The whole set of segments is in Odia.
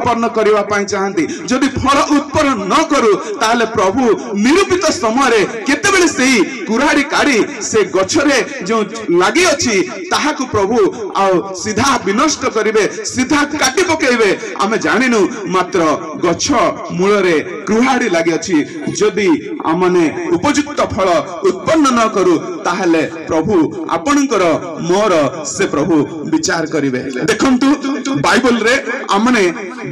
ଉତ୍ପନ୍ନ କରିବା ପାଇଁ ଚାହାନ୍ତି। ଯଦି ଫଳ ଉତ୍ପନ୍ନ ନ କରୁ, ତାହେଲେ ପ୍ରଭୁ ନିରୂପିତ ସମୟରେ କେତେବେଳେ ସେଇ କୁରାଢି କାଢି ସେ ଗଛରେ ଯେଉଁ ଲାଗିଅଛି ତାହାକୁ ପ୍ରଭୁ ଆଉ ସିଧା ବିନଷ୍ଟ କରିବେ, ସିଧା କାଟି ପକେଇବେ, ଆମେ ଜାଣିନୁ। ମାତ୍ର ଗଛ ମୂଳରେ କୁହାଡ଼ି ଲାଗିଅଛି। ଯଦି ଆମମାନେ ଉପଯୁକ୍ତ ଫଳ ଉତ୍ପନ୍ନ ନ କରୁ, ତାହେଲେ ପ୍ରଭୁ ଆପଣଙ୍କର ମୋର ସେ ପ୍ରଭୁ ବିଚାର କରିବେ। ଦେଖନ୍ତୁ, ବାଇବଲରେ ଆମମାନେ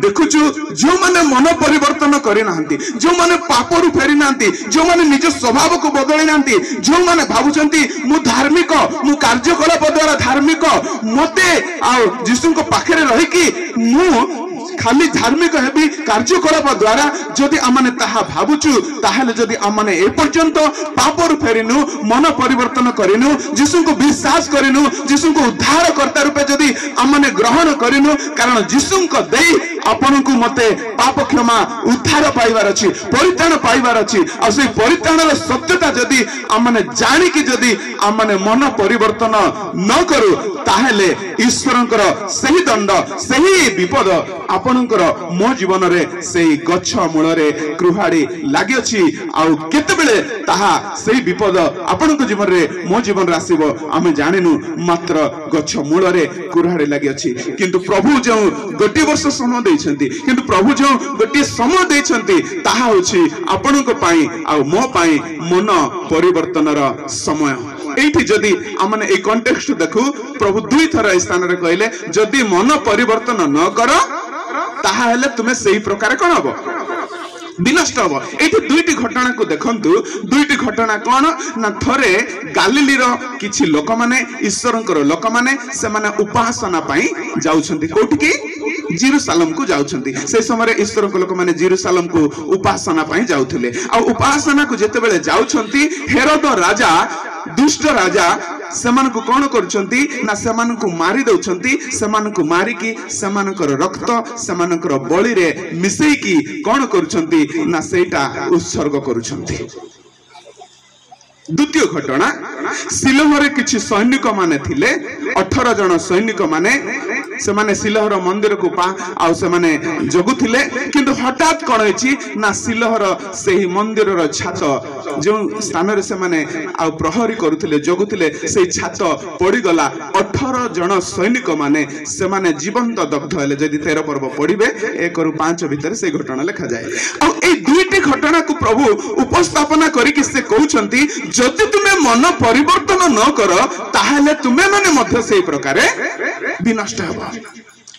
ଦେଖୁଛୁ, ଯେଉଁମାନେ ମନ ପରିବର୍ତ୍ତନ କରିନାହାନ୍ତି, ଯେଉଁମାନେ ପାପରୁ ଫେରି ନାହାନ୍ତି, ଯେଉଁମାନେ ନିଜ ସ୍ୱଭାବକୁ ବଦଳି ନାହାନ୍ତି, ଯେଉଁମାନେ ଭାବୁଛନ୍ତି ମୁଁ ଧାର୍ମିକ, ମୁଁ କାର୍ଯ୍ୟକଳାପ ଦ୍ୱାରା ଧାର୍ମିକ, ମତେ ଆଉ ଯୀଶୁଙ୍କ ପାଖରେ ରହିକି ମୁଁ ଖାଲି ଧାର୍ମିକ ହେବି କାର୍ଯ୍ୟକଳାପ ଦ୍ୱାରା, ଯଦି ଆମମାନେ ତାହା ଭାବୁଛୁ, ତାହେଲେ ଯଦି ଆମମାନେ ଏପର୍ଯ୍ୟନ୍ତ ପାପରୁ ଫେରିନୁ, ମନ ପରିବର୍ତ୍ତନ କରିନୁ, ଯୀଶୁଙ୍କୁ ବିଶ୍ୱାସ କରିନୁ, ଯୀଶୁଙ୍କୁ ଉଦ୍ଧାରକର୍ତ୍ତା ରୂପେ ଯଦି ଆମମାନେ ଗ୍ରହଣ କରିନୁ, କାରଣ ଯୀଶୁଙ୍କ ଦେଇ ଆପଣଙ୍କୁ ମତେ ପାପ କ୍ଷମା, ଉଦ୍ଧାର ପାଇବାର ଅଛି, ପରିତ୍ରାଣ ପାଇବାର ଅଛି। ଆଉ ସେଇ ପରିତ୍ରାଣର ସତ୍ୟତା ଯଦି ଆମମାନେ ଜାଣିକି ଯଦି ଆମମାନେ ମନ ପରିବର୍ତ୍ତନ ନ କରୁ, ତାହେଲେ ଈଶ୍ୱରଙ୍କର ସେହି ଦଣ୍ଡ, ସେହି ବିପଦ ଆପଣଙ୍କର ମୋ ଜୀବନରେ ସେଇ ଗଛ ମୂଳରେ କୁହାଡ଼ି ଲାଗିଅଛି। ଆଉ କେତେବେଳେ ତାହା ସେଇ ବିପଦ ଆପଣଙ୍କ ଜୀବନରେ ମୋ ଜୀବନରେ ଆସିବ ଆମେ ଜାଣିନୁ। ମାତ୍ର ଗଛ ମୂଳରେ କୁରାଢ଼ି ଲାଗିଅଛି। କିନ୍ତୁ ପ୍ରଭୁ ଯେଉଁ ଗୋଟିଏ ବର୍ଷ ସମୟ ଦେଇଛନ୍ତି, କିନ୍ତୁ ପ୍ରଭୁ ଯେଉଁ ଗୋଟିଏ ସମୟ ଦେଇଛନ୍ତି, ତାହା ହଉଛି ଆପଣଙ୍କ ପାଇଁ ଆଉ ମୋ ପାଇଁ ମନ ପରିବର୍ତ୍ତନର ସମୟ। ଏଇଠି ଯଦି ଆମେ ଏଇ କଣ୍ଟେକ୍ସଟ ଦେଖୁ, ପ୍ରଭୁ ଦୁଇଥର ଏଇ ସ୍ଥାନରେ କହିଲେ, ଯଦି ମନ ପରିବର୍ତ୍ତନ ନ କର ତାହା ହେଲେ ତୁମେ ସେଇ ପ୍ରକାର କଣ ହବ? ବିନଷ୍ଟ ହବ। ଏଇଠି ଦୁଇଟି ଘଟଣାକୁ ଦେଖନ୍ତୁ। ଦୁଇଟି ଘଟଣା କଣ ନା, ଥରେ ଗାଲିଲିର କିଛି ଲୋକମାନେ, ଈଶ୍ୱରଙ୍କର ଲୋକମାନେ, ସେମାନେ ଉପାସନା ପାଇଁ ଯାଉଛନ୍ତି। କୋଉଠିକି? ଜିରୁସାଲମକୁ ଯାଉଛନ୍ତି। ସେ ସମୟରେ ଈଶ୍ୱରଙ୍କ ଲୋକମାନେ ଜିରୁସାଲମକୁ ଉପାସନା ପାଇଁ ଯାଉଥିଲେ। ଆଉ ଉପାସନାକୁ ଯେତେବେଳେ ଯାଉଛନ୍ତି, ହେରୋଦ ରାଜା, ଦୁଷ୍ଟ ରାଜା, ସେମାନଙ୍କୁ କଣ କରୁଛନ୍ତି ନା ସେମାନଙ୍କୁ ମାରି ଦଉଛନ୍ତି। ସେମାନଙ୍କୁ ମାରିକି ସେମାନଙ୍କର ରକ୍ତ ସେମାନଙ୍କର ବଳିରେ ମିଶେଇକି କଣ କରୁଛନ୍ତି ନା ସେଇଟା ଉତ୍ସର୍ଗ କରୁଛନ୍ତି। ଦ୍ୱିତୀୟ ଘଟଣା, ସିଲୋହରେ କିଛି ସୈନିକ ମାନେ ଥିଲେ, 18 ଜଣ ସୈନିକ ମାନେ। ସେମାନେ ସିଲୋହର ମନ୍ଦିରକୁ ପା ଆଉ ସେମାନେ ଜଗୁଥିଲେ। କିନ୍ତୁ ହଠାତ୍ କଣ ହେଇଛି ନା ସିଲୋହର ସେହି ମନ୍ଦିରର ଛାତ, ଯେଉଁ ସ୍ଥାନରେ ସେମାନେ ଆଉ ପ୍ରହରୀ କରୁଥିଲେ, ଜଗୁଥିଲେ, ସେଇ ଛାତ ପଡିଗଲା। 18 ଜଣ ସୈନିକ ମାନେ ସେମାନେ ଜୀବନ୍ତ ଦଗ୍ଧ ହେଲେ। ଯଦି 13 ପର୍ବ ପଢିବେ, 1ରୁ 5 ଭିତରେ ସେଇ ଘଟଣା ଲେଖାଯାଏ। ଆଉ ଏଇ ଦୁଇଟି ଘଟଣାକୁ ପ୍ରଭୁ ଉପସ୍ଥାପନା କରିକି ସେ କହୁଛନ୍ତି, ଯଦି ତୁମେ ମନ ପରିବର୍ତ୍ତନ ନ କର, ତାହେଲେ ତୁମେ ମାନେ ମଧ୍ୟ ସେଇ ପ୍ରକାରେ ବିନଷ୍ଟ ହେବ।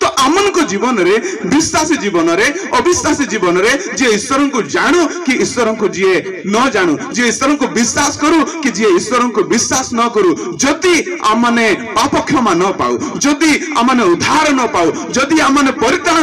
ତ ଆମମାନଙ୍କ ଜୀବନରେ, ବିଶ୍ୱାସୀ ଜୀବନରେ, ଅବିଶ୍ୱାସୀ ଜୀବନରେ, ଯିଏ ଈଶ୍ୱରଙ୍କୁ ଜାଣୁ କି ଈଶ୍ୱରଙ୍କୁ ଯିଏ ନ ଜାଣୁ, ଯିଏ ଈଶ୍ୱରଙ୍କୁ ବିଶ୍ୱାସ କରୁ କି ଯିଏ ଈଶ୍ୱରଙ୍କୁ ବିଶ୍ୱାସ ନ କରୁ, ଯଦି ଆମମାନେ ପାପ କ୍ଷମା ନ ପାଉ, ଯଦି ଆମମାନେ ଉଦ୍ଧାର ନ ପାଉ, ଯଦି ଆମମାନେ ପରିତ୍ରାଣ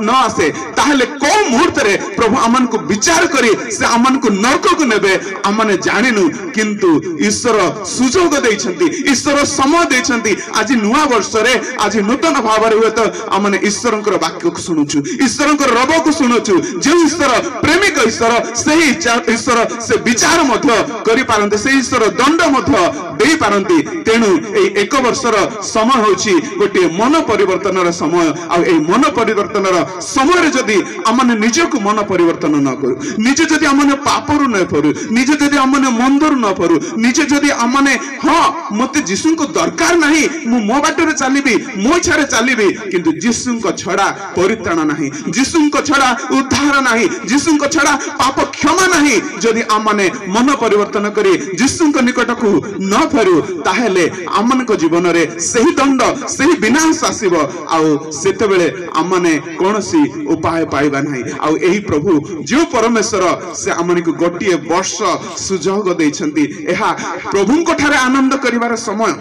ନ ଆସେ, ତାହେଲେ କୋଉ ମୁହୂର୍ତ୍ତରେ ପ୍ରଭୁ ଆମମାନଙ୍କୁ ବିଚାର କରି ସେ ଆମମାନଙ୍କୁ ନରକକୁ ନେବେ ଆମମାନେ ଜାଣିନୁ। କିନ୍ତୁ ଈଶ୍ୱର ସୁଯୋଗ ଦେଇଛନ୍ତି, ଈଶ୍ୱର ସମୟ ଦେଇଛନ୍ତି। ଆଜି ନୂଆ ବର୍ଷରେ, ଆଜି ନୂତନ ଭାବରେ ହୁଏତ ଆମମାନେ ଈଶ୍ୱରଙ୍କର ବାକ୍ୟକୁ ଶୁଣୁଛୁ, ଈଶ୍ୱରଙ୍କର ରବକୁ ଶୁଣୁଛୁ। ଯେଉଁ ଈଶ୍ୱର ପ୍ରେମିକ ଈଶ୍ୱର, ସେହି ଈଶ୍ୱର ସେ ବିଚାର ମଧ୍ୟ କରିପାରନ୍ତି, ସେଇ ଈଶ୍ୱର ଦଣ୍ଡ ମଧ୍ୟ ଦେଇପାରନ୍ତି। ତେଣୁ ଏଇ ଏକ ବର୍ଷର ସମୟ ହେଉଛି ଗୋଟିଏ ମନ ପରିବର୍ତ୍ତନର ସମୟ। ଆଉ ଏଇ ମନ ପରିବର୍ତ୍ତନର ସମୟରେ ଯଦି ଆମମାନେ ନିଜକୁ ମନ ପରିବର୍ତ୍ତନ ନ କରୁ, ନିଜେ ଯଦି ଆମମାନେ ପାପରୁ ନ ଫେରୁ, ନିଜେ ଯଦି ଆମମାନେ ମନ୍ଦରୁ ନ ଫେରୁ, ନିଜେ ଯଦି ଆମମାନେ ହଁ ମତେ ଯୀଶୁଙ୍କୁ ଦରକାର ନାହିଁ, ମୁଁ ମୋ ବାଟରେ ଚାଲିବି, ମୋ ଇଚ୍ଛାରେ ଚାଲିବି, କିନ୍ତୁ ଯୀଶୁଙ୍କ ଛଡା ପରିତ୍ରାଣ ନାହିଁ, ଯୀଶୁଙ୍କ ଛଡା ଉଦ୍ଧାର ନାହିଁ, ଯୀଶୁଙ୍କ ଛଡା ପାପ କ୍ଷମା ନାହିଁ, ଯଦି ଆମମାନେ ମନ ପରିବର୍ତ୍ତନ କରି ଯୀଶୁଙ୍କ ନିକଟକୁ ନ ଫେରୁ, ତାହେଲେ ଆମମାନଙ୍କ ଜୀବନରେ ସେହି ଦଣ୍ଡ, ସେହି ବିନାଶ ଆସିବ। ଆଉ ସେତେବେଳେ ଆମମାନେ କୌଣସି ଉପାୟ ପାଇବା ନାହିଁ। ଆଉ ଏହି ପ୍ରଭୁ ଯେଉଁ ପରମେଶ୍ୱର, ସେ ଆମମାନଙ୍କୁ ଗୋଟିଏ ବର୍ଷ ସୁଯୋଗ ଦେଇଛନ୍ତି। ଏହା ପ୍ରଭୁଙ୍କ ଠାରେ ଆନନ୍ଦ କରିବାର ସମୟ।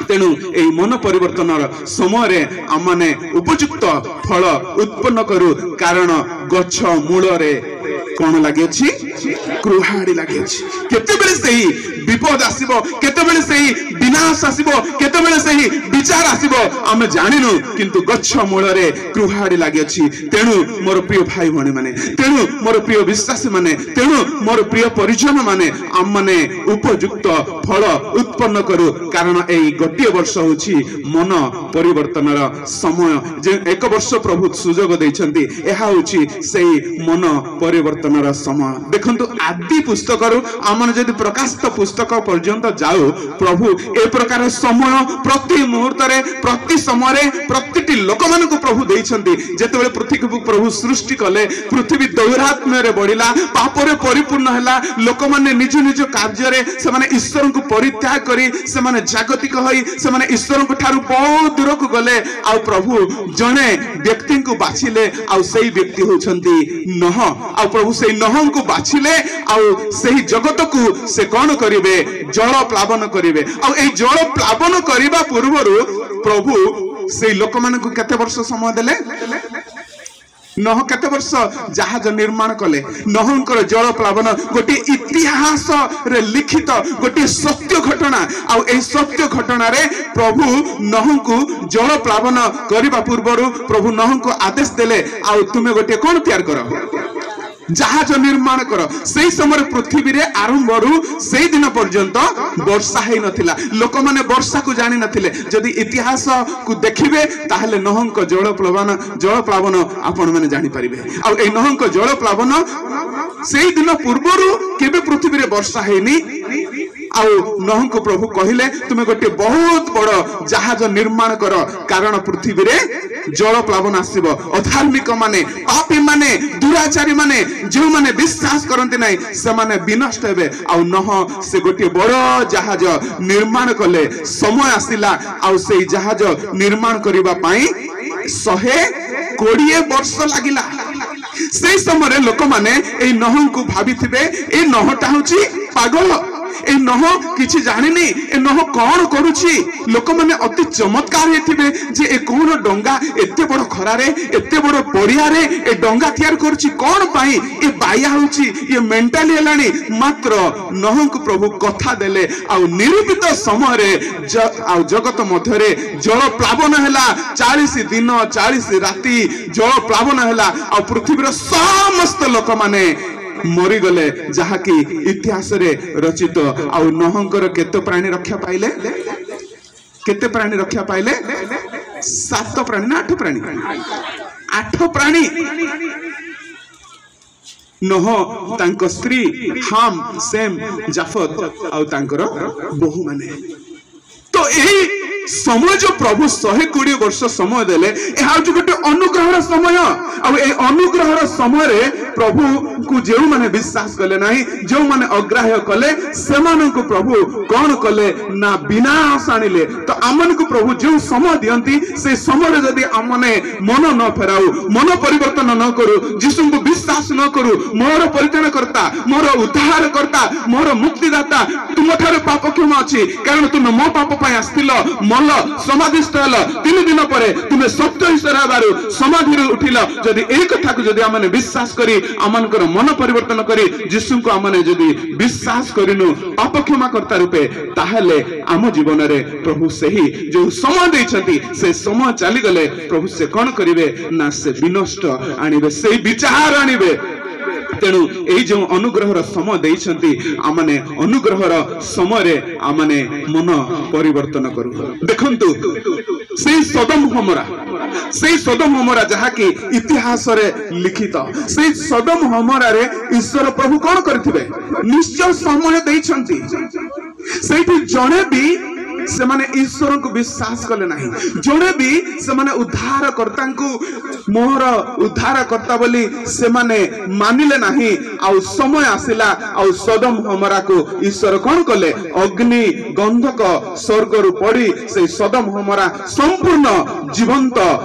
ତେଣୁ ଏହି ମନ ପରିବର୍ତ୍ତନର ସମୟରେ ଆମମାନେ ଉପଯୁକ୍ତ ଫଳ ଉତ୍ପନ୍ନ କରୁ, କାରଣ ଗଛ ମୂଳରେ କଣ ଲାଗିଅଛି? କୁହାଡ଼ି ଲାଗିଅଛି। କେତେବେଳେ ସେହି ବିପଦ ଆସିବ, କେତେବେଳେ ସେହି ବିନାଶ ଆସିବ, କେତେବେଳେ ସେହି ବିଚାର ଆସିବ ଆମେ ଜାଣିନୁ, କିନ୍ତୁ ଗଛ ମୂଳରେ କୁହାଡ଼ି ଲାଗିଅଛି। ତେଣୁ ମୋର ପ୍ରିୟ ଭାଇ ଭଉଣୀ ମାନେ, ତେଣୁ ମୋର ପ୍ରିୟ ବିଶ୍ୱାସୀ ମାନେ, ତେଣୁ ମୋର ପ୍ରିୟ ପରିଜନ ମାନେ, ଆମମାନେ ଉପଯୁକ୍ତ ଫଳ ଉତ୍ପନ୍ନ କରୁ, କାରଣ ଏଇ ଗୋଟିଏ ବର୍ଷ ହଉଛି ମନ ପରିବର୍ତ୍ତନର ସମୟ। ଯେ ଏକ ବର୍ଷ ପ୍ରଭୁ ସୁଯୋଗ ଦେଇଛନ୍ତି, ଏହା ହଉଛି ସେଇ ମନ ପରିବର୍ତ୍ତନର ସମୟ। ଦେଖନ୍ତୁ, ଆଦି ପୁସ୍ତକରୁ ଆମର ଯଦି ପ୍ରକାଶିତ ପୁସ୍ତକ ପର୍ଯ୍ୟନ୍ତ ଯାଉ, ପ୍ରଭୁ ଏ ପ୍ରକାର ସମୟ ପ୍ରତି ମୁହୂର୍ତ୍ତରେ, ପ୍ରତି ସମୟରେ, ପ୍ରତିଟି ଲୋକମାନଙ୍କୁ ପ୍ରଭୁ ଦେଇଛନ୍ତି। ଯେତେବେଳେ ପୃଥିବୀକୁ ପ୍ରଭୁ ସୃଷ୍ଟି କଲେ, ପୃଥିବୀ ଦୌରାତ୍ମ୍ୟରେ ବଢିଲା, ପାପରେ ପରିପୂର୍ଣ୍ଣ ହେଲା, ଲୋକମାନେ ନିଜ ନିଜ କାର୍ଯ୍ୟରେ ସେମାନେ ଈଶ୍ୱରଙ୍କୁ ପରିତ୍ୟାଗ କରି ସେମାନେ ଜାଗତିକ ହୋଇ ସେମାନେ ଈଶ୍ୱରଙ୍କ ଠାରୁ ବହୁତ ଦୂରକୁ ଗଲେ। ଆଉ ପ୍ରଭୁ ଜଣେ ବ୍ୟକ୍ତିଙ୍କୁ ବାଛିଲେ, ଆଉ ସେଇ ବ୍ୟକ୍ତି ହଉଛନ୍ତି ନହ। ଆଉ ପ୍ରଭୁ ସେଇ ନହଙ୍କୁ ବାଛିଲେ, ଆଉ ସେହି ଜଗତକୁ ସେ କଣ କରିବେ? ଜଳ ପ୍ଲାବନ କରିବେ। ଆଉ ଏଇ ଜଳ ପ୍ଲାବନ କରିବା ପୂର୍ବରୁ ପ୍ରଭୁ ସେଇ ଲୋକମାନଙ୍କୁ କେତେ ବର୍ଷ ସମୟ ଦେଲେ? ନହ କେତେ ବର୍ଷ ଜାହାଜ ନିର୍ମାଣ କଲେ? ନହଙ୍କର ଜଳ ପ୍ଲାବନ ଗୋଟିଏ ଇତିହାସରେ ଲିଖିତ ଗୋଟିଏ ସତ୍ୟ ଘଟଣା। ଆଉ ଏହି ସତ୍ୟ ଘଟଣାରେ ପ୍ରଭୁ ନହଙ୍କୁ ଜଳ ପ୍ଲାବନ କରିବା ପୂର୍ବରୁ ପ୍ରଭୁ ନହଙ୍କୁ ଆଦେଶ ଦେଲେ, ଆଉ ତୁମେ ଗୋଟିଏ କଣ ତିଆରି କର? ଜାହାଜ ନିର୍ମାଣ କର। ସେଇ ସମୟରେ ପୃଥିବୀରେ ଆରମ୍ଭରୁ ସେଇ ଦିନ ପର୍ଯ୍ୟନ୍ତ ବର୍ଷା ହେଇନଥିଲା, ଲୋକମାନେ ବର୍ଷାକୁ ଜାଣିନଥିଲେ। ଯଦି ଇତିହାସକୁ ଦେଖିବେ ତାହେଲେ ନହଙ୍କ ଜଳ ପ୍ଲାବନ ଆପଣମାନେ ଜାଣିପାରିବେ। ଆଉ ଏଇ ନହଙ୍କ ଜଳ ପ୍ଲାବନ ସେଇ ଦିନ ପୂର୍ବରୁ କେବେ ପୃଥିବୀରେ ବର୍ଷା ହେଇନି। ଆଉ ନହଙ୍କୁ ପ୍ରଭୁ କହିଲେ, ତୁମେ ଗୋଟିଏ ବହୁତ ବଡ ଜାହାଜ ନିର୍ମାଣ କର, କାରଣ ପୃଥିବୀରେ ଜଳ ପ୍ଲାବନ ଆସିବ। ଅଧାର୍ମିକ ମାନେ, ପାପୀ ମାନେ, ଦୁରାଚାରୀ ମାନେ, ଯେଉଁମାନେ ବିଶ୍ୱାସ କରନ୍ତି ନାହିଁ, ସେମାନେ ବିନଷ୍ଟ ହେବେ। ଆଉ ନହ ସେ ଗୋଟିଏ ବଡ ଜାହାଜ ନିର୍ମାଣ କଲେ। ସମୟ ଆସିଲା, ଆଉ ସେଇ ଜାହାଜ ନିର୍ମାଣ କରିବା ପାଇଁ 120 ବର୍ଷ ଲାଗିଲା। ସେଇ ସମୟରେ ଲୋକମାନେ ଏଇ ନହଙ୍କୁ ଭାବିଥିବେ, ଏଇ ନହଟା ହଉଛି ପାଗଳ, ଏଇ ନହ କିଛି ଜାଣିନି, ଏ ନହ କଣ କରୁଛି? ଲୋକମାନେ ଅତି ଚମତ୍କାର ହେଇଥିବେ ଯେ ଏ କଣ ଡଙ୍ଗା ଏତେ ବଡ ଖରାରେ, ଏତେ ବଡ ପଡିଆରେ ଏ ଡଙ୍ଗା ତିଆରି କରୁଛି କଣ ପାଇଁ? ଏ ବାଇଆ ହଉଛି, ଇଏ ମେଣ୍ଟାଲି ହେଲାଣି। ମାତ୍ର ନହଙ୍କୁ ପ୍ରଭୁ କଥା ଦେଲେ, ଆଉ ନିରୂପିତ ସମୟରେ ଆଉ ଜଗତ ମଧ୍ୟରେ ଜଳ ପ୍ଲାବନ ହେଲା। 40 ଦିନ 40 ରାତି ଜଳ ପ୍ଲାବନ ହେଲା, ଆଉ ପୃଥିବୀର ସମସ୍ତ ଲୋକମାନେ ମରିଗଲେ, ଯାହାକି ଇତିହାସରେ ରଚିତ। ଆଉ ନହଙ୍କର କେତେ ପ୍ରାଣୀ ରକ୍ଷା ପାଇଲେ? କେତେ ପ୍ରାଣୀ ରକ୍ଷା ପାଇଲେ? ସାତ ପ୍ରାଣୀ ନା ଆଠ ପ୍ରାଣୀ? ଆଠ ପ୍ରାଣୀ। ନହ, ତାଙ୍କ ସ୍ତ୍ରୀ, ହାମ, ସେମ, ଜାଫତ ଆଉ ତାଙ୍କର ବୋହୂମାନେ। ତ ଏଇ ସମୟ ଯୋଉ ପ୍ରଭୁ 120 ବର୍ଷ ସମୟ ଦେଲେ, ଏହା ହଉଛି ଗୋଟେ ଅନୁଗ୍ରହର ସମୟ। ଆଉ ଏଇ ଅନୁଗ୍ରହର ସମୟରେ ପ୍ରଭୁଙ୍କୁ ଯେଉଁମାନେ ବିଶ୍ୱାସ କଲେ ନାହିଁ, ଯେଉଁମାନେ ଅଗ୍ରାହ୍ୟ କଲେ, ସେମାନଙ୍କୁ ପ୍ରଭୁ କଣ କଲେ ନା ବିନାଶ ଆଣିଲେ। ତ ଆମମାନଙ୍କୁ ପ୍ରଭୁ ଯେଉଁ ସମୟ ଦିଅନ୍ତି, ସେ ସମୟରେ ଯଦି ଆମମାନେ ମନ ନ ଫେରାଉ, ମନ ପରିବର୍ତ୍ତନ ନ କରୁ, ଯୀଶୁଙ୍କୁ ବିଶ୍ୱାସ ନ କରୁ, ମୋର ପରିତ୍ରାଣକର୍ତ୍ତା, ମୋର ଉଦ୍ଧାରକର୍ତ୍ତା, ମୋର ମୁକ୍ତିଦାତା, ତୁମଠାରୁ ପାପ କ୍ଷମା ଅଛି, କାରଣ ତୁମେ ମୋ ପାପ ପାଇଁ ଆସିଥିଲ, ମଲ, ସମାଧିସ୍ଥ ହେଲ, 3 ଦିନ ପରେ ତୁମେ ସତ୍ୟ ଈଶ୍ୱର ହେବାରୁ ସମାଧିରୁ ଉଠିଲ, ଯଦି ଏଇ କଥାକୁ ଯଦି ଆମେ ବିଶ୍ୱାସ କରି ଆମମାନଙ୍କର ମନ ପରିବର୍ତ୍ତନ କରି ଯୀଶୁଙ୍କୁ ଆମମାନେ ଯଦି ବିଶ୍ୱାସ କରିନୁ ପାପ କ୍ଷମା କର୍ତ୍ତା ରୂପେ, ତାହେଲେ ଆମ ଜୀବନରେ ପ୍ରଭୁ ସେହି ଯୋଉ ସମୟ ଦେଇଛନ୍ତି, ସେ ସମୟ ଚାଲିଗଲେ ପ୍ରଭୁ ସେ କଣ କରିବେ ନା ସେ ବିନଷ୍ଟ ଆଣିବେ, ସେଇ ବିଚାର ଆଣିବେ। ତେଣୁ ଏଇ ଯୋଉ ଅନୁଗ୍ରହର ସମୟ ଦେଇଛନ୍ତି, ଆମମାନେ ଅନୁଗ୍ରହର ସମୟରେ ଆମମାନେ ମନ ପରିବର୍ତ୍ତନ କରୁ। ଦେଖନ୍ତୁ, ସେଇ ସଦମ ହମରା, ସେଇ ସଦମ ହମରା ଯାହାକି ଇତିହାସରେ ଲିଖିତ, ସେଇ ସଦମ ହମରାରେ ଈଶ୍ୱର ପ୍ରଭୁ କଣ କରିଥିବେ? ନିଶ୍ଚୟ ସମୟ ଦେଇଛନ୍ତି। ସେଇଠି ଜଣେ ବି ସେମାନେ ଈଶ୍ୱରଙ୍କୁ ବିଶ୍ୱାସ କଲେ ନାହିଁ, ଜଣେ ବି ସେମାନେ ଉଦ୍ଧାରକର୍ତ୍ତାଙ୍କୁ ମୋହର ଉଦ୍ଧାରକର୍ତ୍ତା ବୋଲି ସେମାନେ ମାନିଲେ ନାହିଁ। ଆଉ ସମୟ ଆସିଲା, ଆଉ ସଦମ ହମରାକୁ ଈଶ୍ୱର କଣ କଲେ? ଅଗ୍ନି ଗନ୍ଧକ ସ୍ୱର୍ଗରୁ ପଡି ସେଇ ସଦମ ହମରା ସମ୍ପୂର୍ଣ୍ଣ ଜୀବନ୍ତ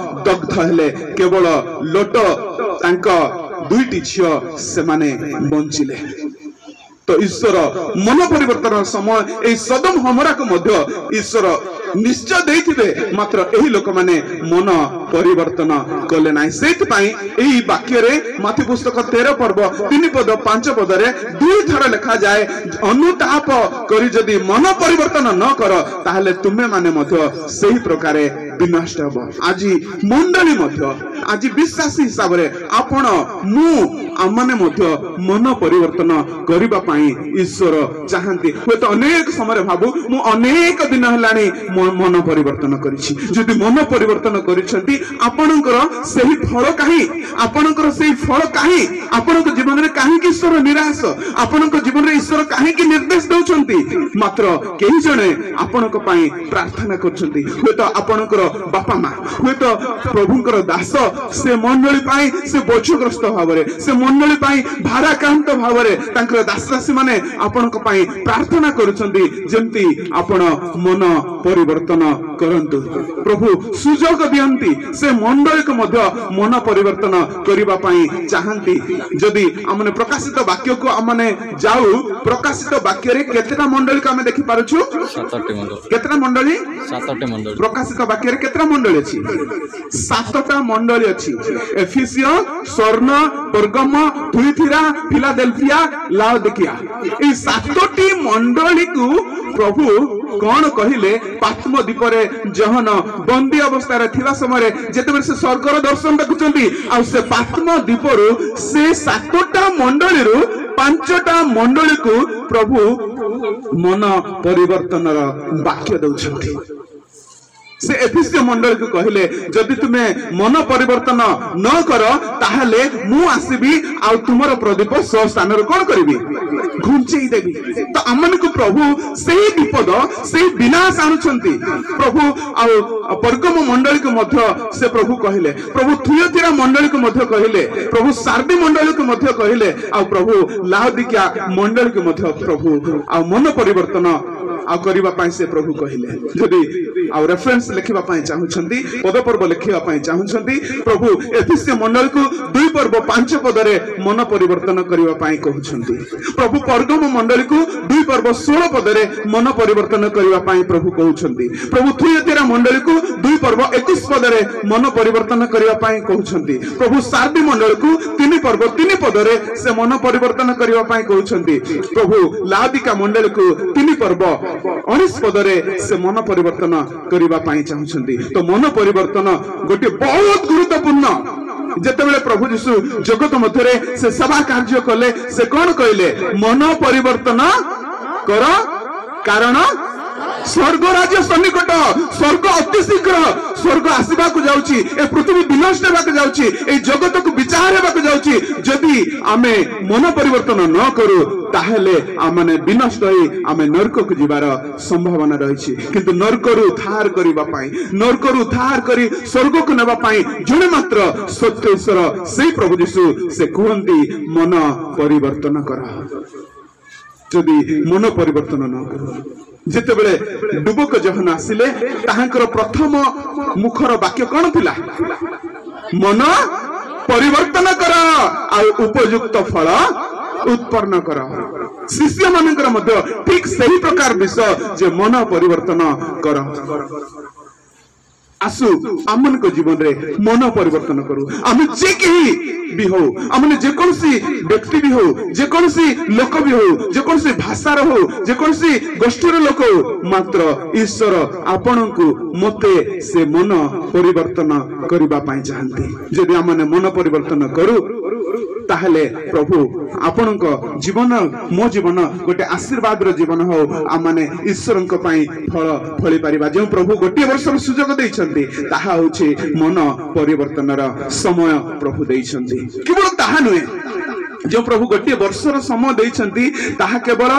ଦଗ୍ଧ ହେଲେ। କେବଳ ଲୋଟ, ତାଙ୍କ ଦୁଇଟି ଝିଅ ସେମାନେ ବଞ୍ଚିଲେ। ତ ଈଶ୍ୱର ମନ ପରିବର୍ତ୍ତନର ସମୟ ଏଇ ସଦମ ହମରାକୁ ମଧ୍ୟ ଈଶ୍ୱର ନିଶ୍ଚୟ ଦେଇଥିବେ, ମାତ୍ର ଏହି ଲୋକମାନେ ମନ ପରିବର୍ତ୍ତନ କଲେ ନାହିଁ। ସେଇଥିପାଇଁ ଏହି ବାକ୍ୟରେ ମାଥି ପୁସ୍ତକ 13 ପର୍ବ 3 ପଦ 5 ପଦରେ 2 ଥର ଲେଖାଯାଏ, ଅନୁତାପ କରି ଯଦି ମନ ପରିବର୍ତ୍ତନ ନ କର, ତାହେଲେ ତୁମେ ମାନେ ମଧ୍ୟ ସେହି ପ୍ରକାରେ ବିନଷ୍ଟ ହେବ। ଆଜି ମଣ୍ଡଳୀ ମଧ୍ୟ, ଆଜି ବିଶ୍ୱାସୀ ହିସାବରେ ଆପଣ, ମୁଁ, ଆମମାନେ ମଧ୍ୟ ମନ ପରିବର୍ତ୍ତନ କରିବା ପାଇଁ ଈଶ୍ୱର ଚାହାନ୍ତି। ହୁଏତ ଅନେକ ସମୟରେ ଭାବୁ, ମୁଁ ଅନେକ ଦିନ ହେଲାଣି ମନ ପରିବର୍ତ୍ତନ କରିଛି। ଯଦି ମନ ପରିବର୍ତ୍ତନ କରିଛନ୍ତି, ଆପଣଙ୍କର ସେହି ଫଳ କାହିଁ? ଆପଣଙ୍କର ସେଇ ଫଳ କାହିଁ? ଆପଣଙ୍କ ଜୀବନରେ କାହିଁକି ଈଶ୍ୱର ନିରାଶ? ଆପଣଙ୍କ ଜୀବନରେ ଈଶ୍ୱର କାହିଁକି ନିର୍ଦ୍ଦେଶ ଦଉଛନ୍ତି? ମାତ୍ର କେହି ଜଣେ ଆପଣଙ୍କ ପାଇଁ ପ୍ରାର୍ଥନା କରୁଛନ୍ତି, ହୁଏତ ଆପଣଙ୍କର ବାପା ମା, ହୁଏତ ପ୍ରଭୁଙ୍କର ଦାସ, ସେ ମଣ୍ଡଳୀ ପାଇଁ ସେ ବୋଝଗ୍ରସ୍ତ ଭାବରେ, ସେ ମଣ୍ଡଳୀ ପାଇଁ ଭାରାକ୍ରାନ୍ତ ଭାବରେ ତାଙ୍କର ଦାସ ଦାସୀ ମାନେ ଆପଣଙ୍କ ପାଇଁ ପ୍ରାର୍ଥନା କରୁଛନ୍ତି, ଯେମିତି ଆପଣ ମନ ପରିବର୍ତ୍ତନ କରନ୍ତୁ। ପ୍ରଭୁ ସୁଯୋଗ ଦିଅନ୍ତି, ସେ ମଣ୍ଡଳୀକୁ ମଧ୍ୟ ମନ ପରିବର୍ତ୍ତନ କରିବା ପାଇଁ ଚାହାନ୍ତି। ଯଦି ଆମେ ପ୍ରକାଶିତ ବାକ୍ୟକୁ ଆମେ ଯାଉ, ପ୍ରକାଶିତ ବାକ୍ୟରେ କେତେଟା ମଣ୍ଡଳୀକୁ ଆମେ ଦେଖିପାରୁଛୁ? 7ଟି ମଣ୍ଡଳୀ। କେତେଟା ମଣ୍ଡଳୀ? 7ଟି ମଣ୍ଡଳୀ। ପ୍ରକାଶିତ ବାକ୍ୟରେ କେତେଟା ମଣ୍ଡଳୀ ଅଛି? 7ଟା ମଣ୍ଡଳୀ ଅଛି। ଏଫିସିୟ, ସ୍ମୁର୍ଣ୍ଣ, ପର୍ଗମ, ଥୁଇଥିରା, ଫିଲାଡେଲଫିଆ, ଲାଓଦିକିଆ। ଏଇ 7ଟି ମଣ୍ଡଳୀକୁ ପ୍ରଭୁ କଣ କହିଲେ? ପାତ୍ମ ଦ୍ୱୀପରେ ଯୋହନ ବନ୍ଦୀ ଅବସ୍ଥାରେ ଥିବା ସମୟରେ ଯେତେବେଳେ ସେ ସ୍ୱର୍ଗର ଦର୍ଶନ ଦେଖୁଛନ୍ତି, ଆଉ ସେ ପାତ୍ମ ଦ୍ୱୀପରୁ ସେ 7ଟା ମଣ୍ଡଳୀରୁ 5ଟା ମଣ୍ଡଳୀକୁ ପ୍ରଭୁ ମନ ପରିବର୍ତ୍ତନର ବାକ୍ୟ ଦଉଛନ୍ତି। ସେ ଏଫିସିୟ ମଣ୍ଡଳୀକୁ କହିଲେ, ଯଦି ତୁମେ ମନ ପରିବର୍ତ୍ତନ ନ କର, ତାହେଲେ ମୁଁ ଆସିବି ଆଉ ତୁମର ପ୍ରଦୀପ ସ୍ୱସ୍ଥାନରୁ କଣ କରିବି? ଘୁଞ୍ଚେଇ ଦେବି। ତ ଆମମାନଙ୍କୁ ପ୍ରଭୁ ସେଇ ବିପଦ, ସେଇ ବିନାଶ ଆଣୁଛନ୍ତି ପ୍ରଭୁ। ଆଉ ପର୍ଗମ ମଣ୍ଡଳୀକୁ ମଧ୍ୟ ସେ ପ୍ରଭୁ କହିଲେ, ପ୍ରଭୁ ଥୁୟତିରା ମଣ୍ଡଳୀକୁ ମଧ୍ୟ କହିଲେ, ପ୍ରଭୁ ସାର୍ଦି ମଣ୍ଡଳୀକୁ ମଧ୍ୟ କହିଲେ, ଆଉ ପ୍ରଭୁ ଲାଉଦିକିଆ ମଣ୍ଡଳୀକୁ ମଧ୍ୟ ପ୍ରଭୁ ଆଉ ମନ ପରିବର୍ତ୍ତନ ଆଉ କରିବା ପାଇଁ ସେ ପ୍ରଭୁ କହିଲେ। ଯଦି ଆଉ ରେଫରେନ୍ସ ଲେଖିବା ପାଇଁ ଚାହୁଁଛନ୍ତି, ପଦପର୍ବ ଲେଖିବା ପାଇଁ ଚାହୁଁଛନ୍ତି, ପ୍ରଭୁ ଏଫିସିୟ ମଣ୍ଡଳୀକୁ 2 ପର୍ବ 5 ପଦରେ ମନ ପରିବର୍ତ୍ତନ କରିବା ପାଇଁ କହୁଛନ୍ତି। ପ୍ରଭୁ ପର୍ଗମ ମଣ୍ଡଳୀକୁ 2 ପର୍ବ 16 ପଦରେ ମନ ପରିବର୍ତ୍ତନ କରିବା ପାଇଁ ପ୍ରଭୁ କହୁଛନ୍ତି। ପ୍ରଭୁ ଥୁୟତିରା ମଣ୍ଡଳୀକୁ 2 ପର୍ବ 21 ପଦରେ ମନ ପରିବର୍ତ୍ତନ କରିବା ପାଇଁ କହୁଛନ୍ତି। ପ୍ରଭୁ ସାର୍ଦି ମଣ୍ଡଳୀକୁ 3 ପର୍ବ 3 ପଦରେ ସେ ମନ ପରିବର୍ତ୍ତନ କରିବା ପାଇଁ କହୁଛନ୍ତି। ପ୍ରଭୁ ଲାଉଦିକା ମଣ୍ଡଳୀକୁ 3 ପର୍ବ 19 ପଦରେ ସେ ମନ ପରିବର୍ତ୍ତନ କରିବା ପାଇଁ ଚାହୁଁଛନ୍ତି। ତ ମନ ପରିବର୍ତ୍ତନ ଗୋଟିଏ ବହୁତ ଗୁରୁତ୍ୱପୂର୍ଣ୍ଣ। ଯେତେବେଳେ ପ୍ରଭୁ ଯୀଶୁ ଜଗତ ମଧ୍ୟରେ ସେ ସେବା କାର୍ଯ୍ୟ କଲେ, ସେ କଣ କହିଲେ? ମନ ପରିବର୍ତ୍ତନ କର, କାରଣ ସ୍ୱର୍ଗ ରାଜ୍ୟ ସନ୍ନିକଟ। ସ୍ୱର୍ଗ ଅତି ଶୀଘ୍ର ସ୍ୱର୍ଗ ଆସିବାକୁ ଯାଉଛି। ଏ ପୃଥିବୀ ବିନଷ୍ଟ ହେବାକୁ ଯାଉଛି, ଏଇ ଜଗତକୁ ବିଚାର ହେବାକୁ ଯାଉଛି। ଯଦି ଆମେ ମନ ପରିବର୍ତ୍ତନ ନ କରୁ, ତାହେଲେ ଆମମାନେ ବିନଷ୍ଟ ହୋଇ ଆମେ ନର୍କକୁ ଯିବାର ସମ୍ଭାବନା ରହିଛି। କିନ୍ତୁ ନର୍କରୁ ଉଦ୍ଧାର କରିବା ପାଇଁ, ନର୍କରୁ ଉଦ୍ଧାର କରି ସ୍ୱର୍ଗକୁ ନେବା ପାଇଁ ଜଣେ ମାତ୍ର ସତ୍ୟ ଈଶ୍ୱର, ସେଇ ପ୍ରଭୁ ଯୀଶୁ, ସେ କୁହନ୍ତି ମନ ପରିବର୍ତ୍ତନ କର। ଯଦି ମନ ପରିବର୍ତ୍ତନ ନ କରୁ, ଯେତେବେଳେ ଡୁବକ ଯୋହନ ଆସିଲେ, ତାହାଙ୍କର ପ୍ରଥମ ମୁଖର ବାକ୍ୟ କଣ ଥିଲା? ମନ ପରିବର୍ତ୍ତନ କର ଆଉ ଉପଯୁକ୍ତ ଫଳ ଉତ୍ପନ୍ନ କର। ଶିଷ୍ୟ ମାନଙ୍କର ମଧ୍ୟ ଠିକ ସେହି ପ୍ରକାର ବିଷୟ ଯେ ମନ ପରିବର୍ତ୍ତନ କର। ଆସୁ ଆମମାନଙ୍କ ଜୀବନରେ ମନ ପରିବର୍ତ୍ତନ କରୁ। ଆମେ ଯେ କେହି ବି ହଉ, ଆମେ ଯେକୌଣସି ବ୍ୟକ୍ତି ବି ହଉ, ଯେକୌଣସି ଲୋକ ବି ହଉ, ଯେକୌଣସି ଭାଷାର ହଉ, ଯେକୌଣସି ଗୋଷ୍ଠୀର ଲୋକ ହଉ, ମାତ୍ର ଈଶ୍ୱର ଆପଣଙ୍କୁ ମତେ ସେ ମନ ପରିବର୍ତ୍ତନ କରିବା ପାଇଁ ଚାହାନ୍ତି। ଯଦି ଆମମାନେ ମନ ପରିବର୍ତ୍ତନ କରୁ, ତାହେଲେ ପ୍ରଭୁ ଆପଣଙ୍କ ଜୀବନ, ମୋ ଜୀବନ ଗୋଟେ ଆଶୀର୍ବାଦର ଜୀବନ ହଉ। ଆମମାନେ ଈଶ୍ୱରଙ୍କ ପାଇଁ ଫଳ ଫଳି ପାରିବା। ଯେଉଁ ପ୍ରଭୁ ଗୋଟିଏ ବର୍ଷର ସୁଯୋଗ ଦେଇଛନ୍ତି, ତାହା ହଉଛି ମନ ପରିବର୍ତ୍ତନର ସମୟ ପ୍ରଭୁ ଦେଇଛନ୍ତି। କେବଳ ତାହା ନୁହେଁ, ଯେଉଁ ପ୍ରଭୁ ଗୋଟିଏ ବର୍ଷର ସମୟ ଦେଇଛନ୍ତି, ତାହା କେବଳ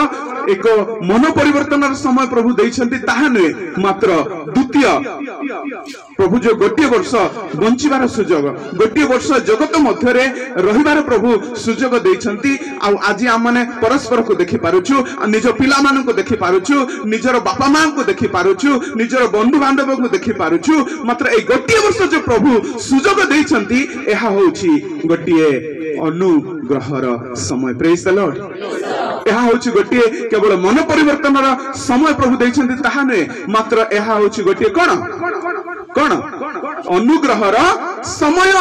ଏକ ମନ ପରିବର୍ତ୍ତନର ସମୟ ପ୍ରଭୁ ଦେଇଛନ୍ତି ତାହା ନୁହେଁ, ମାତ୍ର ଦ୍ୱିତୀୟ ପ୍ରଭୁ ଯୋଉ ଗୋଟିଏ ବର୍ଷ ବଞ୍ଚିବାର ସୁଯୋଗ, ଗୋଟିଏ ବର୍ଷ ଜଗତ ମଧ୍ୟରେ ରହିବାର ପ୍ରଭୁ ସୁଯୋଗ ଦେଇଛନ୍ତି। ଆଉ ଆଜି ଆମମାନେ ପରସ୍ପରକୁ ଦେଖିପାରୁଛୁ, ନିଜ ପିଲାମାନଙ୍କୁ ଦେଖିପାରୁଛୁ, ନିଜର ବାପା ମାଙ୍କୁ ଦେଖିପାରୁଛୁ, ନିଜର ବନ୍ଧୁ ବାନ୍ଧବଙ୍କୁ ଦେଖିପାରୁଛୁ। ମାତ୍ର ଏଇ ଗୋଟିଏ ବର୍ଷ ଯୋଉ ପ୍ରଭୁ ସୁଯୋଗ ଦେଇଛନ୍ତି, ଏହା ହଉଛି ଗୋଟିଏ ଅନୁଗ୍ରହର ସମୟ। Praise the Lord. ଏହା ହଉଛି ଗୋଟିଏ କେବଳ ମନ ପରିବର୍ତ୍ତନର ସମୟ ପ୍ରଭୁ ଦେଇଛନ୍ତି ତାହା ନୁହେଁ, ମାତ୍ର ଏହା ହଉଛି ଗୋଟିଏ କଣ କଣ ଅନୁଗ୍ରହର ସମୟ।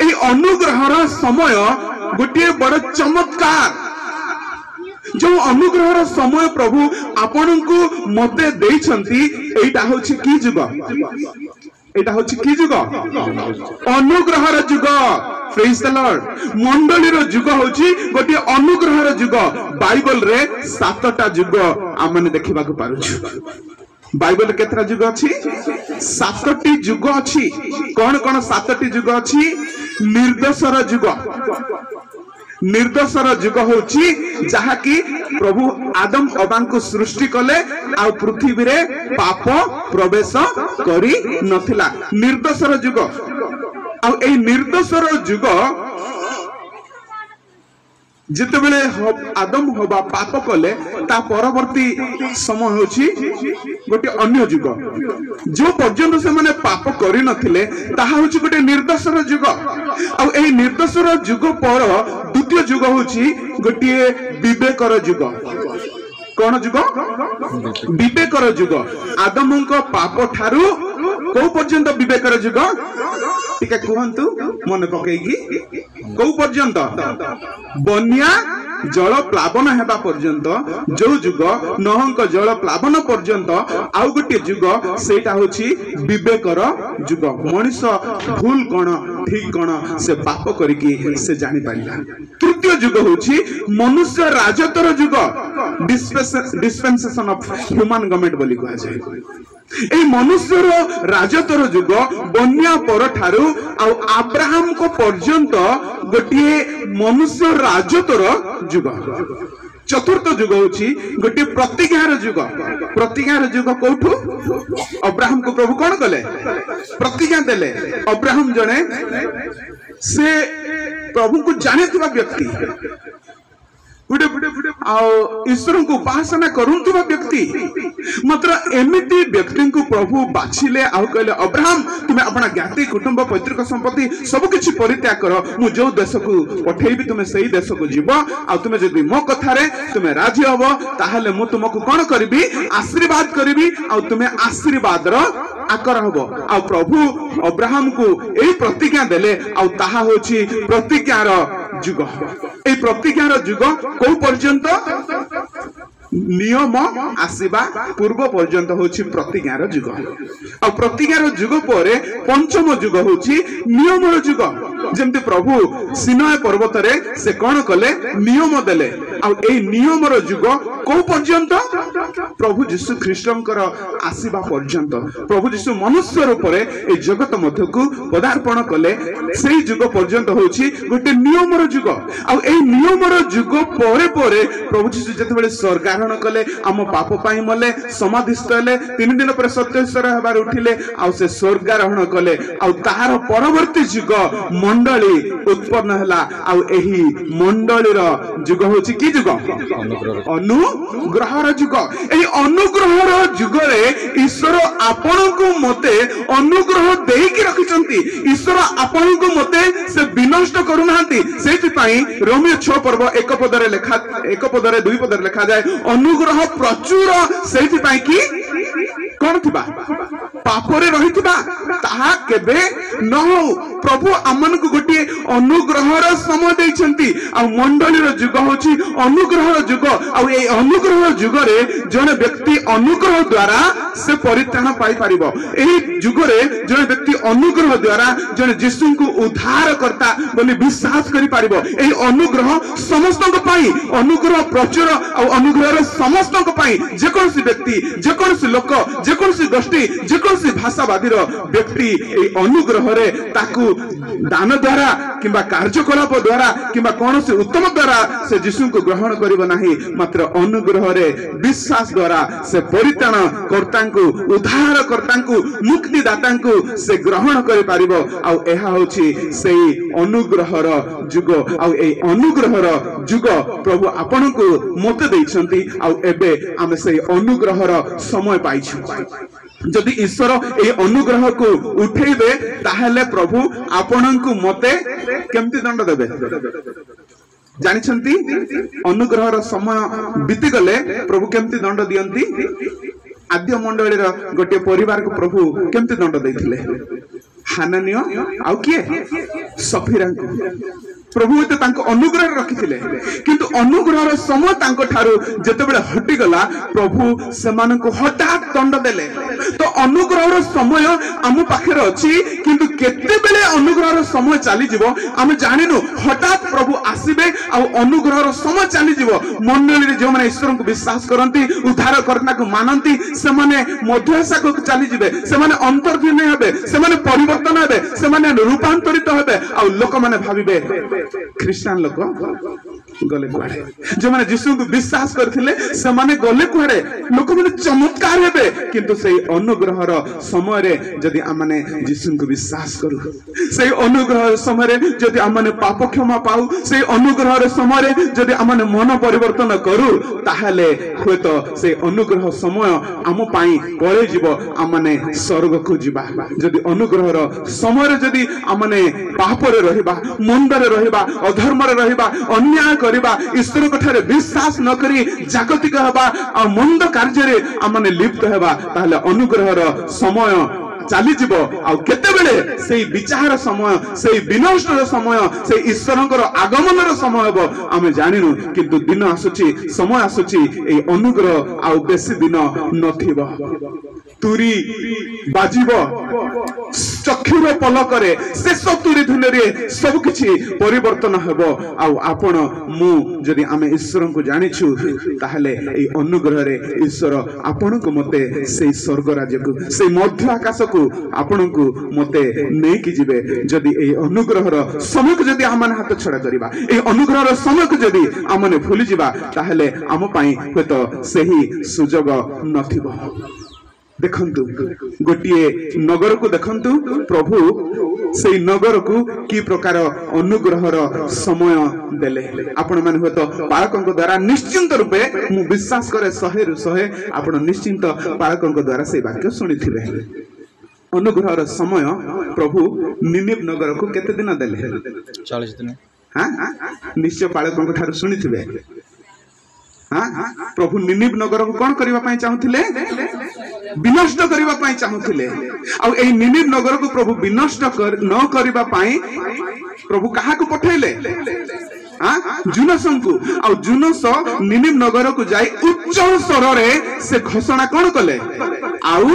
ଏହି ଅନୁଗ୍ରହର ସମୟ ଗୋଟିଏ ବଡ ଚମତ୍କାର। ଯୋଉ ଅନୁଗ୍ରହର ସମୟ ପ୍ରଭୁ ଆପଣଙ୍କୁ ମତେ ଦେଇଛନ୍ତି, ଏଇଟା ହଉଛି କି ଯୁଗ? ଏଇଟା ହଉଛି କି ଯୁଗ? ଅନୁଗ୍ରହର ଯୁଗ। Praise the Lord. ମଣ୍ଡଳୀର ଯୁଗ ହଉଛି ଗୋଟିଏ ଅନୁଗ୍ରହର ଯୁଗ। ବାଇବଲରେ 7ଟା ଯୁଗ ଆମେ ଦେଖିବାକୁ ପାରୁଛୁ। ବାଇବଲରେ କେତେଟା ଯୁଗ ଅଛି? 7ଟି ଯୁଗ ଅଛି। କଣ କଣ 7ଟି ଯୁଗ ଅଛି? ନିର୍ଦ୍ଦୋଷର ଯୁଗ। ନିର୍ଦ୍ଦୋଷର ଯୁଗ ହଉଛି ଯାହାକି ପ୍ରଭୁ ଆଦମ ଅବାଙ୍କୁ ସୃଷ୍ଟି କଲେ ଆଉ ପୃଥିବୀରେ ପାପ ପ୍ରବେଶ କରି ନଥିଲା। ନିର୍ଦ୍ଦୋଷର ଯୁଗ। ଆଉ ଏଇ ନିର୍ଦ୍ଦୋଷର ଯୁଗ ଯେତେବେଳେ ଆଦମ ହବା ପାପ କଲେ, ତା ପରବର୍ତ୍ତୀ ସମୟ ହଉଛି ଗୋଟେ ଅନ୍ୟ ଯୁଗ। ଯୋଉ ପର୍ଯ୍ୟନ୍ତ ସେମାନେ ପାପ କରିନଥିଲେ ତାହା ହଉଛି ଗୋଟେ ନିର୍ଦ୍ଦୋଷର ଯୁଗ। ଆଉ ଏଇ ନିର୍ଦ୍ଦୋଷର ଯୁଗ ପର ଦ୍ୱିତୀୟ ଯୁଗ ହଉଛି ଗୋଟିଏ ବିବେକର ଯୁଗ। କଣ ଯୁଗ? ବିବେକର ଯୁଗ। ଆଦମଙ୍କ ପାପ ଠାରୁ କୋଉ ପର୍ଯ୍ୟନ୍ତ ବିବେକର ଯୁଗ? ଟିକେ କୁହନ୍ତୁ ମନେ ପକେଇକି, କୋଉ ପର୍ଯ୍ୟନ୍ତ? ବନ୍ୟା ଜଳ ପ୍ଲାବନ ହେବା ପର୍ଯ୍ୟନ୍ତ ଯୋଉ ଯୁଗ, ନୋହଙ୍କ ଜଳ ପ୍ଲାବନ ପର୍ଯ୍ୟନ୍ତ ଆଉ ଗୋଟିଏ ଯୁଗ, ସେଇଟା ହଉଛି ବିବେକର ଯୁଗ। ମଣିଷ ଭୁଲ କଣ ଠିକ କଣ ସେ ପାପ କରିକି ସେ ଜାଣିପାରିଲା। ତୃତୀୟ ଯୁଗ ହଉଛି ମନୁଷ୍ୟ ରାଜତ୍ୱର ଯୁଗ, ଡିସ୍ପେନ୍ସେସନ ଅଫ ହ୍ୟୁମାନ ଗଭର୍ଣ୍ଣମେଣ୍ଟ ବୋଲି କୁହାଯାଏ। ଏଇ ମନୁଷ୍ୟର ରାଜତ୍ୱର ଯୁଗ ବନ୍ୟା ପରଠାରୁ ଆଉ ଆବ୍ରାହାମଙ୍କ ପର୍ଯ୍ୟନ୍ତ ଗୋଟିଏ ମନୁଷ୍ୟ ରାଜତ୍ୱର ଯୁଗ। ଚତୁର୍ଥ ଯୁଗ ହଉଛି ଗୋଟିଏ ପ୍ରତିଜ୍ଞାର ଯୁଗ। ପ୍ରତିଜ୍ଞାର ଯୁଗ କୋଉଠୁ? ଅବ୍ରାହାମକୁ ପ୍ରଭୁ କଣ କଲେ? ପ୍ରତିଜ୍ଞା ଦେଲେ। ଅବ୍ରାହାମ ଜଣେ ସେ ପ୍ରଭୁଙ୍କୁ ଜାଣିଥିବା ବ୍ୟକ୍ତି, ଗୋଟେ ଆଉ ଈଶ୍ୱରଙ୍କୁ ଉପାସନା କରୁଥିବା ବ୍ୟକ୍ତି। ମାତ୍ର ଏମିତି ବ୍ୟକ୍ତିଙ୍କୁ ପ୍ରଭୁ ବାଛିଲେ ଆଉ କହିଲେ, ଅବ୍ରାହମ ତୁମେ ଆପଣା ଜ୍ଞାତି କୁଟୁମ୍ବ ପୈତୃକ ସମ୍ପତ୍ତି ସବୁ କିଛି ପରିତ୍ୟାଗ କର, ମୁଁ ଯୋଉ ଦେଶକୁ ପଠେଇବି ତୁମେ ସେଇ ଦେଶକୁ ଯିବ, ଆଉ ତୁମେ ଯଦି ମୋ କଥାରେ ତୁମେ ରାଜି ହବ ତାହେଲେ ମୁଁ ତୁମକୁ କଣ କରିବି? ଆଶୀର୍ବାଦ କରିବି, ଆଉ ତୁମେ ଆଶୀର୍ବାଦର ଆକର ହବ। ଆଉ ପ୍ରଭୁ ଅବ୍ରାହମକୁ ଏଇ ପ୍ରତିଜ୍ଞା ଦେଲେ, ଆଉ ତାହା ହଉଛି ପ୍ରତିଜ୍ଞାର ଯୁଗ। ଏଇ ପ୍ରତିଜ୍ଞାର ଯୁଗ କୋଉ ପର୍ଯ୍ୟନ୍ତ? ନିୟମ ଆସିବା ପୂର୍ବ ପର୍ଯ୍ୟନ୍ତ ହଉଛି ପ୍ରତିଜ୍ଞାର ଯୁଗ। ଆଉ ପ୍ରତିଜ୍ଞାର ଯୁଗ ପରେ ପଞ୍ଚମ ଯୁଗ ହଉଛି ନିୟମର ଯୁଗ। ଯେମିତି ପ୍ରଭୁ ସିନୟ ପର୍ବତରେ ସେ କଣ କଲେ? ନିୟମ ଦେଲେ। ଆଉ ଏଇ ନିୟମର ଯୁଗ କୋଉ ପର୍ଯ୍ୟନ୍ତ? ପ୍ରଭୁ ଯୀଶୁ ଖ୍ରୀଷ୍ଟଙ୍କର ଆସିବା ପର୍ଯ୍ୟନ୍ତ। ପ୍ରଭୁ ଯୀଶୁ ମନୁଷ୍ୟ ରୂପରେ ଏଇ ଜଗତ ମଧ୍ୟକୁ ପଦାର୍ପଣ କଲେ, ସେଇ ଯୁଗ ପର୍ଯ୍ୟନ୍ତ ହଉଛି ଗୋଟେ ନିୟମର ଯୁଗ। ଆଉ ଏଇ ନିୟମର ଯୁଗ ପରେ ପରେ ପ୍ରଭୁ ଯୀଶୁ ଯେତେବେଳେ ସ୍ୱର୍ଗାରୋହଣ କଲେ, ଆମ ପାପ ପାଇଁ ମଲେ, ସମାଧିସ୍ଥ ହେଲେ, 3 ଦିନ ପରେ ସତ୍ୟେଶ୍ୱର ହେବାରୁ ଉଠିଲେ, ଆଉ ସେ ସ୍ୱର୍ଗାରୋହଣ କଲେ। ଆଉ ତାହାର ପରବର୍ତ୍ତୀ ଯୁଗ ମଣ୍ଡଳୀ ଉତ୍ପନ୍ନ ହେଲା। ଆଉ ଏହି ମଣ୍ଡଳୀର ଯୁଗ ହଉଛି କି ଯୁଗ? ଅନୁଗ୍ରହର ଯୁଗ। ଏହି ଅନୁଗ୍ରହର ଯୁଗରେ ଈଶ୍ୱର ଆପଣଙ୍କୁ ମତେ ଅନୁଗ୍ରହ ଦେଇକି ରଖିଛନ୍ତି। ଈଶ୍ୱର ଆପଣଙ୍କୁ ମତେ ସେ ବିନଷ୍ଟ କରୁନାହାନ୍ତି। ସେଇଥିପାଇଁ ରୋମୀୟ 6 ପର୍ବ 1 ପଦରେ ଲେଖା, 1 ପଦରେ 2 ପଦରେ ଲେଖାଯାଏ ଅନୁଗ୍ରହ ପ୍ରଚୁର। ସେଇଥିପାଇଁ କି କଣ ଥିବା? ପାପରେ ରହିଥିବା ତାହା କେବେ ନ ହଉ। ପ୍ରଭୁ ଆମମାନଙ୍କୁ ଗୋଟିଏ ଅନୁଗ୍ରହର ସମୟ ଦେଇଛନ୍ତି। ଆଉ ମଣ୍ଡଳୀର ଯୁଗ ହଉଛି ଅନୁଗ୍ରହର ଯୁଗ। ଆଉ ଏଇ ଅନୁଗ୍ରହ ଯୁଗରେ ଜଣେ ବ୍ୟକ୍ତି ଅନୁଗ୍ରହ ଦ୍ଵାରା ସେ ପରିତ୍ରାଣ ପାଇପାରିବ। ଏହି ଯୁଗରେ ଜଣେ ବ୍ୟକ୍ତି ଅନୁଗ୍ରହ ଦ୍ଵାରା ଜଣେ ଯୀଶୁଙ୍କୁ ଉଦ୍ଧାରକର୍ତ୍ତା ବୋଲି ବିଶ୍ୱାସ କରିପାରିବ। ଏହି ଅନୁଗ୍ରହ ସମସ୍ତଙ୍କ ପାଇଁ, ଅନୁଗ୍ରହ ପ୍ରଚୁର ଆଉ ଅନୁଗ୍ରହର ସମସ୍ତଙ୍କ ପାଇଁ। ଯେକୌଣସି ବ୍ୟକ୍ତି, ଯେକୌଣସି ଲୋକ, ଯେକୌଣସି ଗୋଷ୍ଠୀ, ଯେକୌଣସି ଭାଷାବାଦୀର ବ୍ୟକ୍ତି ଏଇ ଅନୁଗ୍ରହରେ ତାକୁ ଦାନ ଦ୍ଵାରା କିମ୍ବା କାର୍ଯ୍ୟକଳାପ ଦ୍ଵାରା କିମ୍ବା କୌଣସି ଉତ୍ତମ ଦ୍ଵାରା ସେ ଯୀଶୁଙ୍କୁ ଗ୍ରହଣ କରିବ ନାହିଁ, ମାତ୍ର ଅନୁଗ୍ରହରେ ବିଶ୍ୱାସ ଦ୍ଵାରା ସେ ପରିତ୍ରାଣ କର୍ତ୍ତାଙ୍କୁ, ଉଦ୍ଧାର କର୍ତ୍ତାଙ୍କୁ, ମୁକ୍ତିଦାତାଙ୍କୁ ସେ ଗ୍ରହଣ କରିପାରିବ। ଆଉ ଏହା ହଉଛି ସେଇ ଅନୁଗ୍ରହର ଯୁଗ। ଆଉ ଏଇ ଅନୁଗ୍ରହର ଯୁଗ ପ୍ରଭୁ ଆପଣଙ୍କୁ ମତେ ଦେଇଛନ୍ତି। ଆଉ ଏବେ ଆମେ ସେଇ ଅନୁଗ୍ରହର ସମୟ ପାଇଛୁ। ଯଦି ଈଶ୍ୱର ଏଇ ଅନୁଗ୍ରହକୁ ଉଠେଇବେ ତାହେଲେ ପ୍ରଭୁ ଆପଣଙ୍କୁ ମତେ କେମିତି ଦଣ୍ଡ ଦେବେ? ଜାଣିଛନ୍ତି ଅନୁଗ୍ରହର ସମୟ ବିତିଗଲେ ପ୍ରଭୁ କେମିତି ଦଣ୍ଡ ଦିଅନ୍ତି? ଆଦ୍ୟ ମଣ୍ଡଳୀର ଗୋଟିଏ ପରିବାରକୁ ପ୍ରଭୁ କେମିତି ଦଣ୍ଡ ଦେଇଥିଲେ? ହାନାନୀୟ ଆଉ କିଏ, ସଫିରାଙ୍କୁ ପ୍ରଭୁ ହୁଏତ ତାଙ୍କ ଅନୁଗ୍ରହରେ ରଖିଥିଲେ, କିନ୍ତୁ ଅନୁଗ୍ରହର ସମୟ ତାଙ୍କ ଠାରୁ ଯେତେବେଳେ ହଟିଗଲା ପ୍ରଭୁ ସେମାନଙ୍କୁ ହଠାତ୍ ଦଣ୍ଡ ଦେଲେ। ତ ଅନୁଗ୍ରହର ସମୟ ଆମ ପାଖରେ ଅଛି, କିନ୍ତୁ କେତେବେଳେ ଅନୁଗ୍ରହର ସମୟ ଚାଲିଯିବ ଆମେ ଜାଣିନୁ। ହଠାତ୍ ପ୍ରଭୁ ଆସିବେ ଆଉ ଅନୁଗ୍ରହର ସମୟ ଚାଲିଯିବ। ମଣ୍ଡଳୀରେ ଯେଉଁମାନେ ଈଶ୍ୱରଙ୍କୁ ବିଶ୍ୱାସ କରନ୍ତି, ଉଦ୍ଧାରକର୍ତ୍ତାକୁ ମାନନ୍ତି, ସେମାନେ ମଧ୍ୟଶାଖକୁ ଚାଲିଯିବେ, ସେମାନେ ଅନ୍ତର୍ଧୀନ ହେବେ, ସେମାନେ ପରିବର୍ତ୍ତନ ହେବେ, ସେମାନେ ରୂପାନ୍ତରିତ ହେବେ। ଆଉ ଲୋକମାନେ ଭାବିବେ ଖ୍ରୀଷ୍ଟାନ ଲୋକ ଗଲେ କୁଆଡେ, ଯେଉଁମାନେ ଯୀଶୁଙ୍କୁ ବିଶ୍ୱାସ କରିଥିଲେ ସେମାନେ ଗଲେ କୁଆଡେ, ଲୋକମାନେ ଚମତ୍କାର ହେବେ। କିନ୍ତୁ ସେଇ ଅନୁଗ୍ରହର ସମୟରେ ଯଦି ଆମମାନେ ଯୀଶୁଙ୍କୁ ବିଶ୍ୱାସ କରୁ, ସେଇ ଅନୁଗ୍ରହ ସମୟରେ ଯଦି ଆମମାନେ ପାପ କ୍ଷମା ପାଉ, ସେଇ ଅନୁଗ୍ରହର ସମୟରେ ଯଦି ଆମମାନେ ମନ ପରିବର୍ତ୍ତନ କରୁ, ତାହେଲେ ହୁଏତ ସେଇ ଅନୁଗ୍ରହ ସମୟ ଆମ ପାଇଁ ପଳେଇଯିବ, ଆମମାନେ ସ୍ୱର୍ଗକୁ ଯିବା। ଯଦି ଅନୁଗ୍ରହର ସମୟରେ ଯଦି ଆମମାନେ ପାପରେ ରହିବା, ମନ୍ଦରେ ରହିବା, ଅଧର୍ମରେ ରହିବା, ଅନ୍ୟାୟ କରିବା, ଈଶ୍ୱରଙ୍କ ଠାରେ ବିଶ୍ୱାସ ନ କରି ଜାଗତିକ ହେବା ଆଉ ମନ୍ଦ କାର୍ଯ୍ୟରେ ଆମମାନେ ଲିପ୍ତ ହେବା, ତାହେଲେ ଅନୁଗ୍ରହର ସମୟ ଚାଲିଯିବ। ଆଉ କେତେବେଳେ ସେଇ ବିଚାର ସମୟ, ସେଇ ବିନଷ୍ଟର ସମୟ, ସେଇ ଈଶ୍ୱରଙ୍କର ଆଗମନର ସମୟ ହେବ ଆମେ ଜାଣିନୁ। କିନ୍ତୁ ଦିନ ଆସୁଛି, ସମୟ ଆସୁଛି, ଏଇ ଅନୁଗ୍ରହ ଆଉ ବେଶୀ ଦିନ ନଥିବ। ତୁରି ବାଜିବ, ଚକ୍ଷୁର ପଲକରେ ଶେଷ ତୁରି ଧ୍ୱନିରେ ସବୁ କିଛି ପରିବର୍ତ୍ତନ ହେବ। ଆଉ ଆପଣ ମୁଁ ଯଦି ଆମେ ଈଶ୍ୱରଙ୍କୁ ଜାଣିଛୁ, ତାହେଲେ ଏଇ ଅନୁଗ୍ରହରେ ଈଶ୍ୱର ଆପଣଙ୍କୁ ମତେ ସେଇ ସ୍ୱର୍ଗ ରାଜ୍ୟକୁ, ସେଇ ମଧ୍ୟ ଆକାଶକୁ ଆପଣଙ୍କୁ ମତେ ନେଇକି ଯିବେ। ଯଦି ଏଇ ଅନୁଗ୍ରହର ସମୟକୁ ଯଦି ଆମମାନେ ହାତ ଛଡା କରିବା, ଏଇ ଅନୁଗ୍ରହର ସମୟକୁ ଯଦି ଆମମାନେ ଭୁଲିଯିବା, ତାହେଲେ ଆମ ପାଇଁ ହୁଏତ ସେହି ସୁଯୋଗ ନଥିବ। ଦେଖନ୍ତୁ ଗୋଟିଏ ନଗରକୁ ଦେଖନ୍ତୁ, ପ୍ରଭୁ ସେଇ ନଗରକୁ କି ପ୍ରକାର ଅନୁଗ୍ରହର ସମୟ ଦେଲେ। ଆପଣମାନେ ହୁଏତ ପାଳକଙ୍କ ଦ୍ୱାରା ନିଶ୍ଚିନ୍ତ ରୂପେ, ମୁଁ ବିଶ୍ୱାସ କରେ 100ରୁ 100 ଆପଣ ନିଶ୍ଚିନ୍ତ ପାଳକଙ୍କ ଦ୍ୱାରା ସେଇ ବାକ୍ୟ ଶୁଣିଥିବେ। ଅନୁଗ୍ରହର ସମୟ ପ୍ରଭୁ ନିନିବ ନଗରକୁ କେତେ ଦିନ ଦେଲେ? 40 ଦିନ। ହଁ, ନିଶ୍ଚୟ ପାଳକଙ୍କ ଠାରୁ ଶୁଣିଥିବେ। ହଁ, ପ୍ରଭୁ ନିନିବ ନଗରକୁ କଣ କରିବା ପାଇଁ ଚାହୁଁଥିଲେ? ବିନଷ୍ଟ କରିବା ପାଇଁ ଚାହୁଁଥିଲେ। ଆଉ ଏଇ ନିନିବ ନଗରକୁ ପ୍ରଭୁ ବିନଷ୍ଟ ନ କରିବା ପାଇଁ ପ୍ରଭୁ କାହାକୁ ପଠେଇଲେ? ଜୁନସଙ୍କୁ। ଆଉ ଜୁନସ ନିନିବ ନଗରକୁ ଯାଇ ଉଚ୍ଚ ସ୍ୱରରେ ସେ ଘୋଷଣା କଣ କଲେ? ଆଉ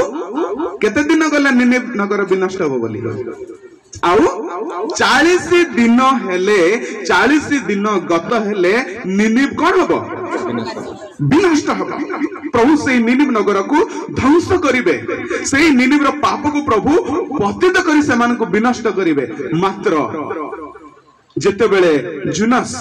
କେତେ ଦିନ ଗଲେ ନିନିବ ନଗର ବିନଷ୍ଟ ହବ ବୋଲି? ଆଉ 40 ଦିନ ହେଲେ, 40 ଦିନ ଗତ ହେଲେ ନିନିବ କଣ ହବ? ବିନଷ୍ଟ ହବ। ପ୍ରଭୁ ସେଇ ନିନିବ ନଗରକୁ ଧ୍ୱଂସ କରିବେ, ସେଇ ନିନିବର ପାପକୁ ପ୍ରଭୁ ପତିତ କରି ସେମାନଙ୍କୁ ବିନଷ୍ଟ କରିବେ। ମାତ୍ର ଯେତେବେଳେ ଜୁନସ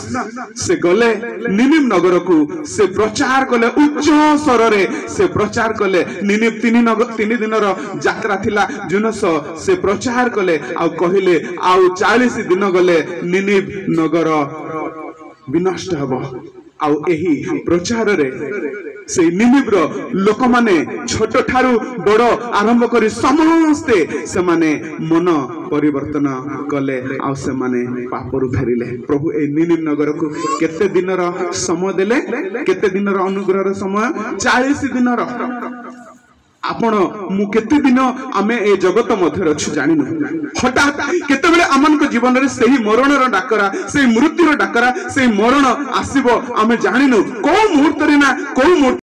ସେ ଗଲେ ନିନିବ ନଗରକୁ, ସେ ପ୍ରଚାର କଲେ ଉଚ୍ଚ ସ୍ୱରରେ, ସେ ପ୍ରଚାର କଲେ। ନିନିବ 3 ଦିନର ଯାତ୍ରା ଥିଲା। ଜୁନସ ସେ ପ୍ରଚାର କଲେ ଆଉ କହିଲେ ଆଉ 40 ଦିନ ଗଲେ ନିନିବ ନଗର ବିନଷ୍ଟ ହବ। ଆଉ ଏହି ପ୍ରଚାରରେ ସେଇ ନିନିବର ଲୋକମାନେ ଛୋଟ ଠାରୁ ବଡ ଆରମ୍ଭ କରି ସମସ୍ତେ ସେମାନେ ମନ ପରିବର୍ତ୍ତନ କଲେ ଆଉ ସେମାନେ ପାପରୁ ଫେରିଲେ। ପ୍ରଭୁ ଏଇ ନିନିବ ନଗରକୁ କେତେ ଦିନର ସମୟ ଦେଲେ? କେତେ ଦିନର ଅନୁଗ୍ରହର ସମୟ? 40 ଦିନର। ଆପଣ ମୁଁ କେତେ ଦିନ ଆମେ ଏ ଜଗତ ମଧ୍ୟରେ ଅଛୁ ଜାଣିନୁ। ହଠାତ୍ କେତେବେଳେ ଆମମାନଙ୍କ ଜୀବନରେ ସେହି ମରଣର ଡାକରା, ସେଇ ମୃତ୍ୟୁର ଡାକରା, ସେଇ ମରଣ ଆସିବ ଆମେ ଜାଣିନୁ। କୋଉ ମୁହୂର୍ତ୍ତରେ ନା କୋଉ ମୁହୂର୍ତ୍ତ